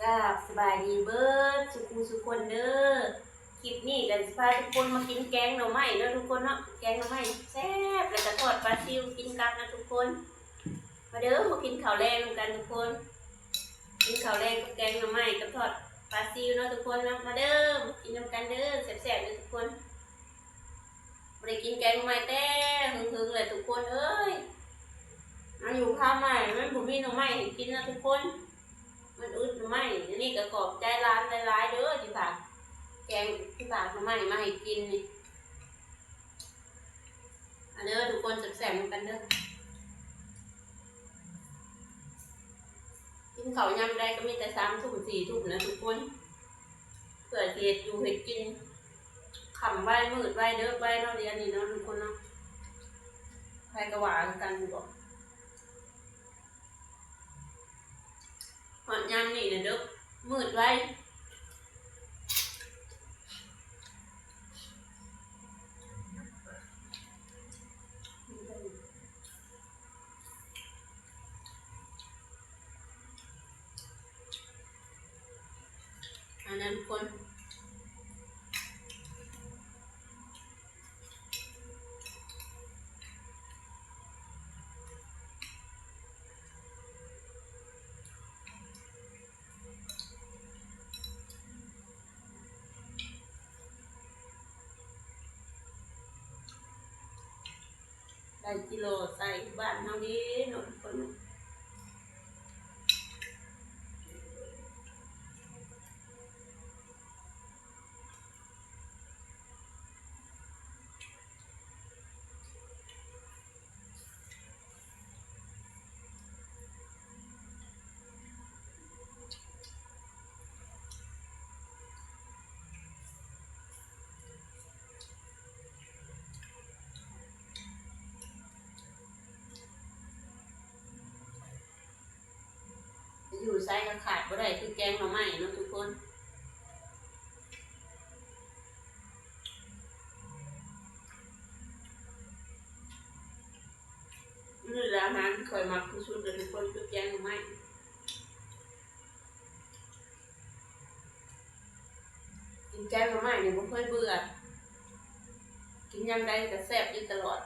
ກາບສະບາຍດີເບີດສູ່ຄູ່ສູ່ຄົນເດີ. ຄລິບນີ້ກໍຊິພາທຸກຄົນມາກິນແກງໜໍ່ໄມ້ເນາະທຸກຄົນເນາະ, ແກງໜໍ່ໄມ້ແຊບ ແລ້ວກໍທອດປາຊິວກິນກັບເນາະທຸກຄົນ. ມາເດີ ມາກິນເຂົ້າແລງນຳກັນທຸກຄົນ, ກິນເຂົ້າແລງກັບແກງໜໍ່ໄມ້ກັບທອດປາຊິວເນາະທຸກຄົນເນາະ. ມາເດີ ມາກິນນຳກັນເດີ ແຊບໆເດີທຸກຄົນ. ບໍ່ໄດ້ກິນແກງໜໍ່ໄມ້ແຕ່ຫຶງໆແລ້ວທຸກຄົນເອີຍ. ມາຢູ່ພາໃໝ່ມັນບໍ່ມີໜໍ່ໄມ້ໃຫ້ກິນນະທຸກຄົນ, ມັນອຶດໜໍ່ໄມ້. ອັນນີ້ກໍຂອບໃຈຫຼານຫຼາຍໆເດີ ທີ່ຝາກແກງ ທີ່ຝາກໜໍ່ໄມ້ມາໃຫ້ກິນນີ້. ມາເດີທຸກຄົນ ແຊບໆນຳກັນເດີ. ກິນເຂົ້າຍາມໃດກໍມີແຕ່ສາມທຸ່ມ ສີ່ທຸ່ມນະທຸກຄົນ, ເພື່ອຊິເຮັດຢູ່ເຮັດກິນ. ຄ່ຳໄວ ມືດໄວ ເດິກໄວເນາະ ດຽວນີ້ເນາະທຸກຄົນເນາະ, ໃຜກໍວ່າຄືກັນຢູ່ບໍ? ຮອດຍາມນີ້ນະເດິກ ມືດໄວ. ອັນນັ້ນຄົນ ໄດ້ກິໂລໃສ່ບ້ານເຮົາເດ້ເນາະທຸກຄົນເນາະ. ຢູ່ໃສກໍຂາດບໍ່ໄດ້ຄືແກງໜໍ່ໄມ້ເນາະທຸກຄົນ. ນີ້ແຫຼະອາຫານທີ່ຂ້ອຍມັກທີ່ສຸດເລີຍທຸກຄົນ ຄືແກງໜໍ່ໄມ້. ກິນແກງໜໍ່ໄມ້ນີ້ບໍ່ເຄີຍເບື່ອ, ກິນຍາມໃດກໍແຊບຢູ່ຕະຫຼອດ.